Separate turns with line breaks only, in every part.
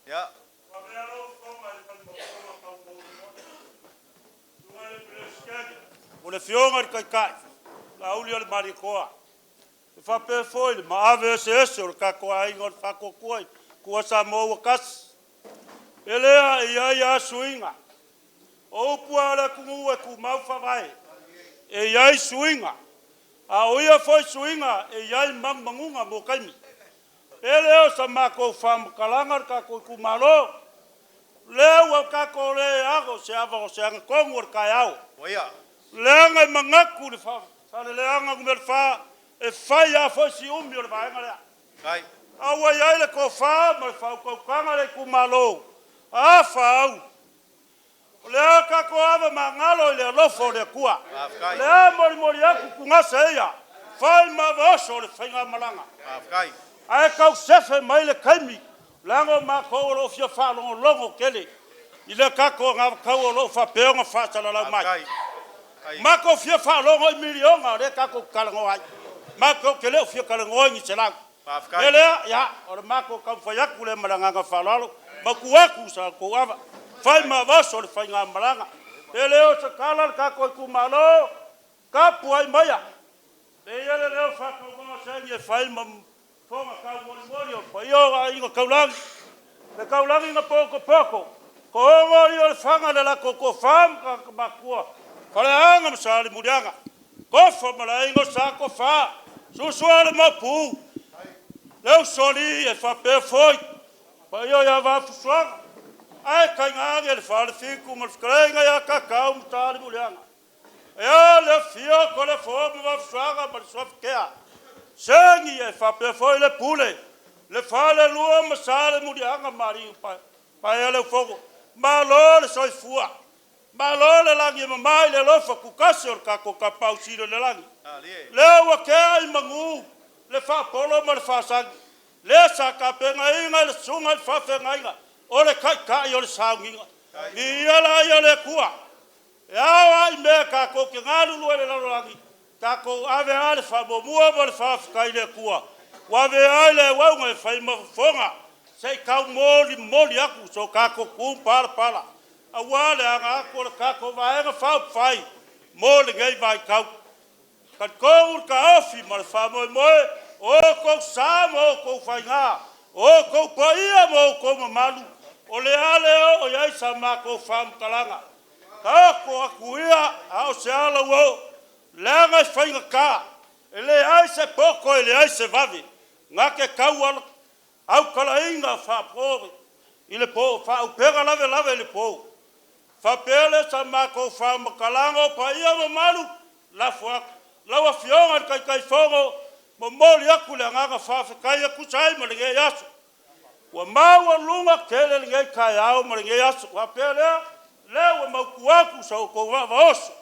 Ia.
O le Afioga i le Taitai, Laaulialemalietoa, e faapea foi le maave eseese o le tatou aiga o le Faatuatua i le Atua Samoa ua Tasi. O le mea lea e i ai lava suiga, o upu lava a le atunuu e tumau faavae, e i ai suiga, a o ia foi suiga e i ai manumanuga mo taimi. O le mea lea o sa matou faamatalaga le tatou itumalo, o lea ua tatou le alo i se agatonu o le taeao, leaga e manatu i le Faasaleleaga Nu.4, e fai lava foi si umi o le vaega lea. A ua i ai le tofa ma le faautautaga a le itumalo, a fa au, o le a tatou avamagalo i le alofa o le Atua. O le a molimoli atu punasa ia, fai ma ava oso o le faigamalaga, ae tau sefe mai le taimi, leaga o matou o lo o fia faalogologo tele i le tatou anavatau o lo o faapea ona faasalalau mai. Matou fia faalogo i miliona o lea tatou te talanoa ai, matou te le o fia talanoa i ni selau. O le mea lea, ia, o le matou taumafai atu lea ma le agaga faaaloalo, mautu atu sa outou ava, fai ma ava oso o le faigamalaga. E le o se tala le tatou itumalo, tapuai maia, e i ai le leo faatauvaga segi e fai ma fofoga taumolimoli o le paia o aiga taulagi, le taulagi na potopoto, toaono alii o le faga le latou toafa ma tagata matutua, Faleaana ma Salemuliaga, Tofa ma le Aiga o Sa Tofa, Susu o le Maopu, le Usoalii e faapea foi paia ia Vaafusuaga, ae tainane le Falefitu ma le fetalaiga ia Tatau ma Salemuliaga. E a le afio o Toleafoa ma Vaafusuaga ma le Suafatea, Segi e faapea foi le Pule, le Falelua ma Salemuliaga ma alii paepaeulufono. Malo le soifua, malo le lagi e mama i le alofa tutasi o le tatou Tapaau Sili i le lagi. Lea ua tea i manu le faapolo ma le faasagi, lea sa tapenaina e le susuga i le faafeagaiga o le Taitai o le sauniga. Viia laia o le Atua. E ao lava i mea tatou te galulue i le lalolagi, tatou ave lava le faamuamua ma le faafetai i le Atua ua avea ai le auauna e fai ma fofoga se i taumolimoli atu so tatou tu palapala aua le aga atu o le tatou Vaega Faaupufai mo lenei vaitau. Talitonu le taofi ma le faamoemoe o outou sa ma outou faiga, o outou paia ma outou mamalu, o le a le oo i ai sa matou faamatalaga. Taoto atu ia a o se ala ua oo, leaga e faigata, e leai se poto e leai se vave, na te tau autalaina faapo i le po, faaupega lavelave i le po. Faapea lea sa matou faamatalaga o paia mamalu, lafo atu. Lau Afioga i le Taitaifono, momoli atu le agaga faafetai e tusa ai ma lenei aso. Ua maualuga tele lenei taeao ma lenei aso. Faapea lea, lea ua mautu atu sa outou vaavaoso.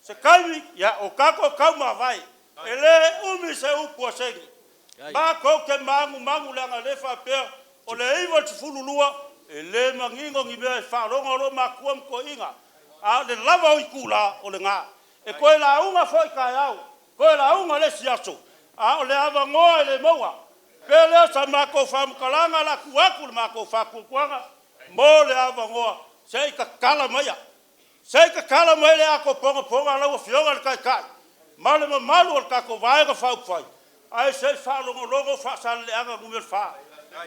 Se taimi, ia, o tatou taumavae, e le umi se upu a Segi. Matou te manumanu leaga o lea e faapea o le 92 e le manino ni mea e faalogo loa matua ma toeaiina, a o le lava o itula o lena. E toe lauga foi taeao, toe lauga le isi aso, a o le avanoa e le maua. Pe lea sa matou faamatalaga la tuu atu le matou faatuatuaga mo le avanoa se i tatala maia. Se i tatala mai le ato pogapoga a lau Afioga i le Taitai ma le mamalu o le tatou Vaega Faaupufai, ae se i faalogologo Faasaleleaga Nu.4.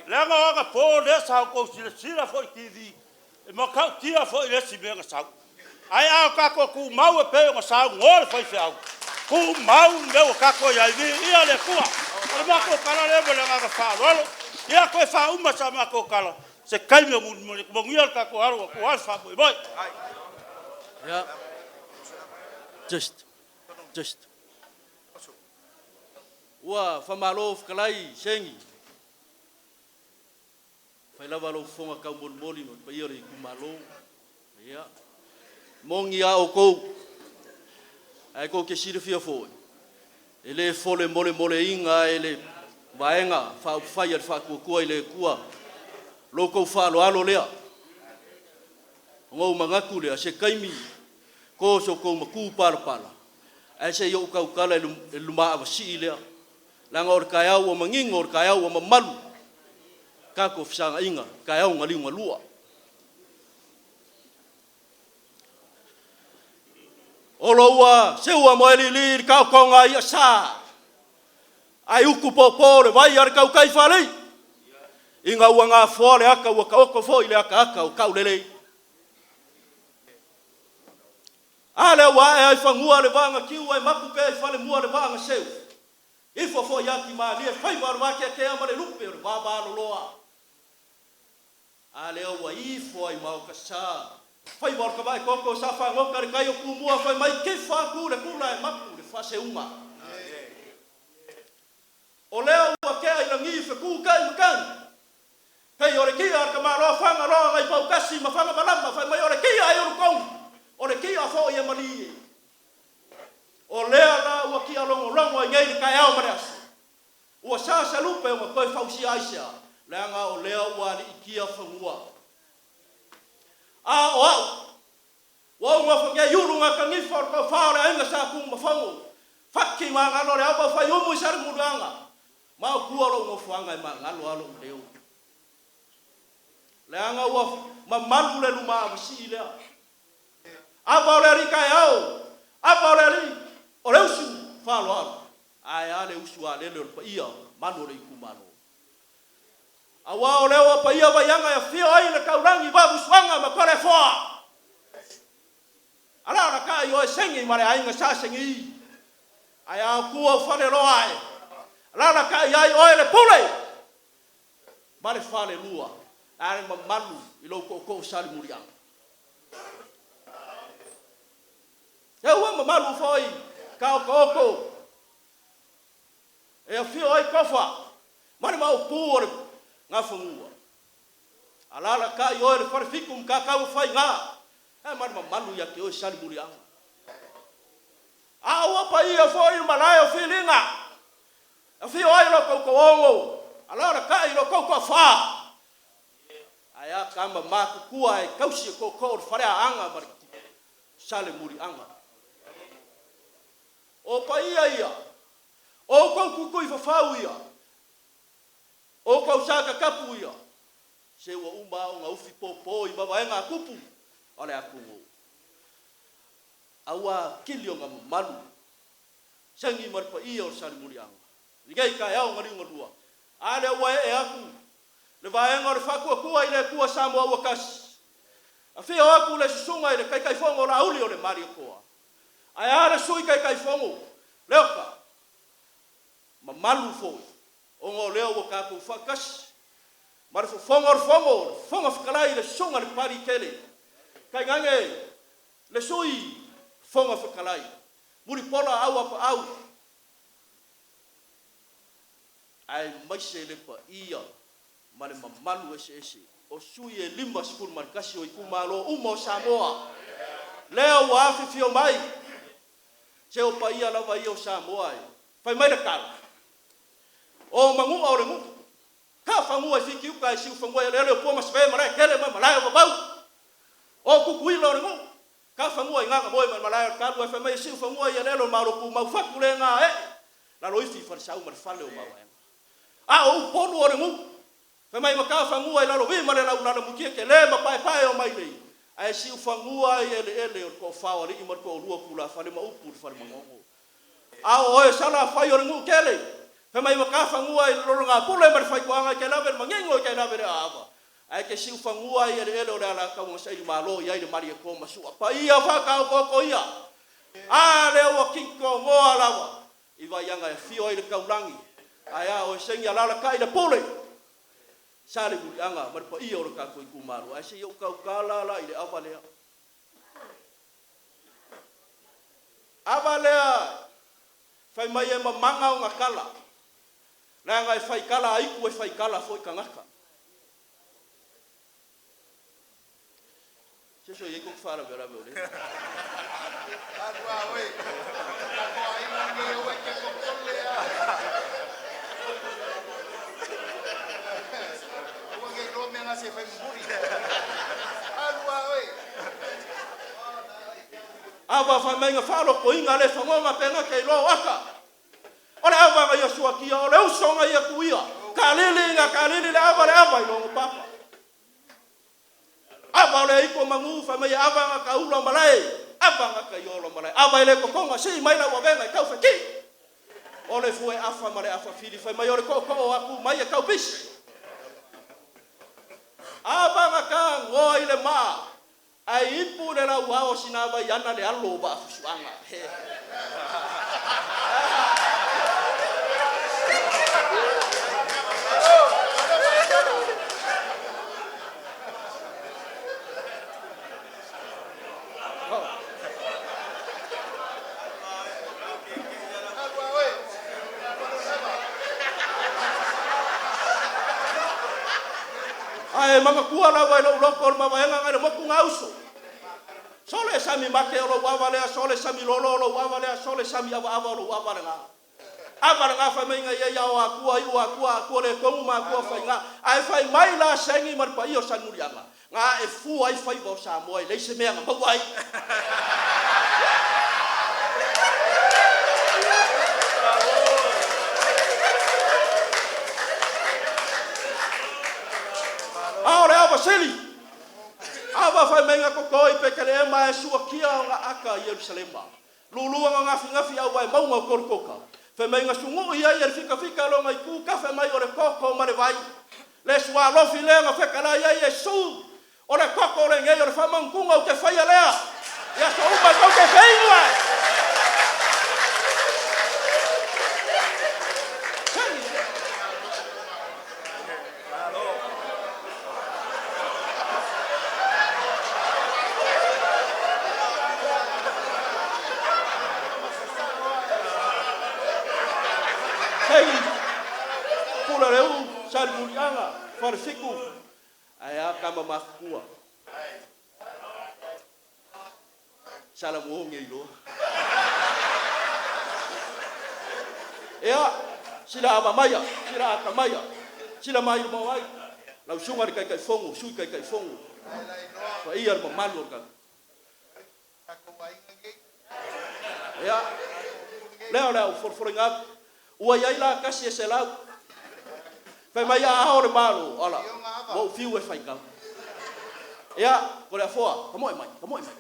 Leaga o anapo lea sa outou silasila foi i TV, e matautia foi le isi mea na sau. Ae a tatou tumau e pei ona saunoa le faifeau, tumau le mea ua tatou i ai, viia le Atua. O le matou tala lea ma le agaga faaaloalo. Ia toe faauma sa matou tala se taimi o mulimuli atu. Manuia le tatou alu aua le faamoemoe.
Yeah. Just. Just. Ua faamalo fetalai Segi. Fai lava lou fofoga taumolimoli ma le paia o le itumalo. Ia. Moni a outou. Ae tou te silafia foi, e le fole molemoleina e le Vaega Faaupufai a le Faatuatua i le Atua lo outou faaaloalo lea. Ona ou manatu lea, se taimi to so outou matu palapala, ae se i ou tautala i le lumaavasii lea, leaga o le taeao ua manino, o le taeao ua mamalu. Tatou fesagaiga taeao na liugalua. Olo ua seua moelili i le taotoga a i'a sa, ae utu popo le vai a le tautai faalei, ina ua gafoa le ata ua taoto foi le ataata o taulelei. A lea ua ae ai fanua le vaa na tiu ae mapu pea i falemua le vaa na seu. Ifo foi atimalie faiva o le vateatea ma le lupe o le vavaloloa. A lea ua ifo ai maota sa faiva o le tavaetoto sa fagota i le tai o Tumua fai mai tifa atu le tula e mapu le faaseuga. O lea ua tea i lagi fetu tai matagi, pei o le tia a le tamaloa Fagaloa nai Poutasi ma Fagamalama fai mai o le tia e ulutonu, o le tia foi e malie. O lea la ua tialogologo ai nei le taeao ma le aso, ua sasalupe ona toe fausia ai sea, leaga o lea ua aliitia fanua. A o au, ua ou nofo nei ulu gata nifa o le tofa o le aiga Sa Tunumafono, fati magalo o le ava o Faiumu i Salemuliaga, ma o tua lou nofoaga e magalo lava lou leo. Leaga ua mamalu le luma avasii lea. Ava o le alii taeao, ava o le alii o le usu faaaloalo, ae a le usu alele o le paia malu o le itumalo. Aua o lea ua paia vaiaga e afio ai le taulagi vavusuaga ma Toleafoa. Alaalatai oe Segi ma le aiga Sa Segi, ae a tua o Faleloa e, alaalatai ai oe le Pule ma le falelua, ae le mamalu i lou tootoo Salemuliaga. E ua mamalu foi taotooto e afio ai Tofa ma le maopu o le Gafanua. Alaalatai oe le Falefitu ma Tatauofaiga, ae ma le mamalu ia te oe Salemuliaga. A ua paia foi le malae o Filiga, afio ai lo tou toaono, alaalatai lo tou toafa. Ae a tama matutua e tausi e tootoo o le Faleaana ma le Salemuliaga. O paia ia, o outou tutui fafau ia, o outou sa tatapu ia, se ua uma ona ufi popo i mavaega a tupu o le atunuu. Aua kili ona mamalu, segi ma le paia o le Salemuliaga, lenei taeao na liugalua, a lea ua ee atu le vaega o le faatuatua i le Atua Samoa ua tasi. Afio atu le susuga i le Taitaifono o Laauli o le Malietoa, ae a le Sui Taitaifono Leota, mamalu foi ona o lea ua tatou faatasi ma le fofoga o le fono, le Fofoga Fetalai le susuga i le Papaliitele, tainane le Sui Fofoga Fetalai, Mulipola Auapaau, aemaise le paia ma le mamalu eseese o sui e 51 o itumalo uma o Samoa, lea ua afifio mai, se o paia lava ia o Samoa e fai mai le tala, o manua o le nuu, tafanua i Fitiuta e siufanua i eleele o Pua ma Save Malaetele ma Malae o Vavau, o Tutuila o le nuu, tafanua i Gagamoe ma Malae o le Talu, ae fai mai e siufanua i eleele o Malotumau fatu le gaee, lalo ifi i Falesau ma le fale o Mavaega. A o Upolu o le nuu, fai mai matafanua i Lalovi ma le Laulala mutia tele ma paepae o Mailei, ae siufanua i eleele o le toafa o alii ma le toalua o tulafale ma upu i le fale manogo. A o oe Salafai o le nuu tele, fai mai matafanua i le lologapule ma le faitoaga i tailave le manino i tailave le aava, ae te siufanua i eleele o le Alataua na saili malo i ai le Malietoa ma Sua. Paia faataotooto ia, a lea ua kitogoa lava i vaiaga e afio ai le taulagi, ae a oe Segi alaalatai le Pule Salemuliaga ma le paia o le tatou itumalo. Ae se i ou tautala la i le ava lea. Ava lea fai mai e mamaga ona tala, leaga e faitala aitu e faitala foi tagata. Se so iai koko faalavelave o lea. Ava fai mai na faalotoina le fagoga pe gata i loa o ata. O le ava na ia suatia, o le uso na ia tuia. kalili ga kalili le ava le ava i logo papa. Ava o le aiko magu fai mai ava ga kaula o malae, ava ga kaiolo malae, ava i le kokoga sii mai lau avega i taufetī. O le fue afa ma le afa fili fai mai o le tootoo aku mai e taupisi. Ava ga tagoa i le maa, ae ipu le lauao sinavai ana le alo o vaafusuaga. He. Ae manatua lava i lou loto o le mavaega nai le motu gauso. Sole sami make o lou ava lea, sole sami lolo o lou ava lea, sole sami avaava o lou ava lena. Ava lena fai mai ia ia o atua iu atua atua le tonu ma atua faiga. Ae fai mai la sengi ma le paia o Salemuliaga, ga e fua ai faiva o Samoa e leai se mea na maua ai. A o le ava sili, ava fai mai ga totoi Petelema e suakia o ga aka i Ierusalema. Lulua ga gafigafi au vae mauga o Kolokota. Fai mai ga sugui ai e le fikafika loga itu kafe mai o le koko ma le vai. Le sualofi lea na fetalai ai Iesu. O le koko lenei o le faamautuga ou te faia lea. I aso uma tou te feinu ai. Sei pula le u Salemuliaga Falefitu ae a tama matutua. Salamuogi e iloa. Ea, sila ava maia, sila ata maia, sila mai luma o ai, lau susuga i le Taitaifono, Sui Taitaifono, paia le mamalu o le tatou. Ea, lea o le au folafolaina atu. Ua i ai la tasi e selau. Fai mai a ao le Malo, ala, ua ou fiu e faitau. Ea, ko le afoa, tamoe mai, tamoe mai.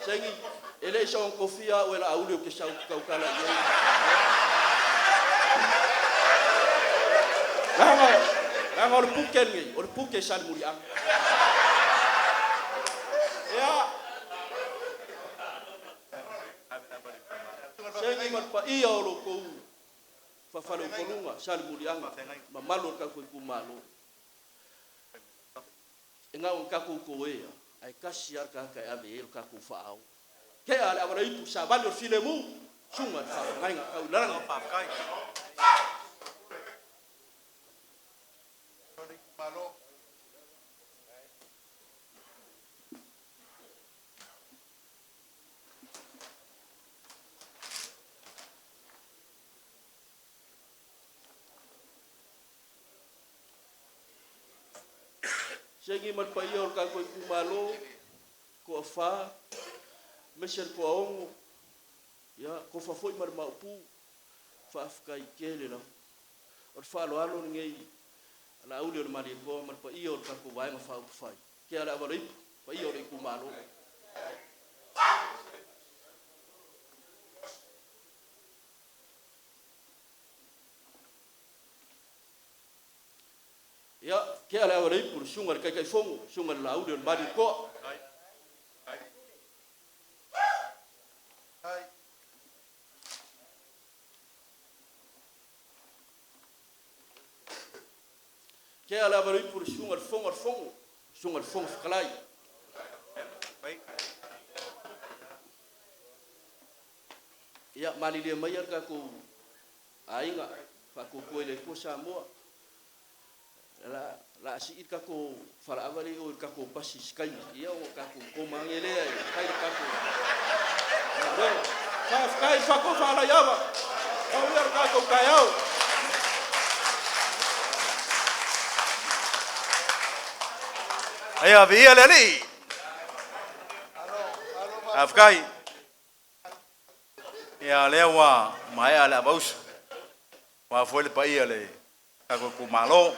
Segi, e le i soona tofia au e Laauli ou te sau ou te tautala i ai. Leaga, leaga o le puke lenei, o le puke Salemuliaga. Ia, segi ma le paia o lo outou faafaleupoluga Salemuliaga, mamalu o le tatou itumalo. E na o tatou toea, ae tasi lava le tagata e ave i ai lo tatou faaao. Tea le avalaitu, savali o le filemu, susuga i le faafeagaiga tau i lagi. Segi ma le paia o le tatou itumalo, toafa, aemaise le toaono, ia, tofa foi ma le Maopu, faafetai tele lava. O le faaaloalo lenei a Laauli o le Malietoa ma le paia o le tatou Vaega Faaupufai. Tea le avalaipu, paia o le itumalo. Ia, tea le avalaipu, le susuga i le Taitaifono, susuga i le Laauli o le Malietoa. Tea le avalaipu, le susuga i le Fofoga o le Fono, susuga i le Fofoga Fetalai. Ia, malilie maia le tatou aiga, faatuatua i le Atua Samoa. La a sii le tatou falaava lea i o i le tatou pasi i se taimi, ia ona tatou koma ane lea e fai le tatou galuega. Faafetai i le faatofa alaiava, manuia le tatou taeao.
Ia viia le Alii. Faafetai. Ia lea ua maea le avausa. Ua foi le paia le tatou itumalo.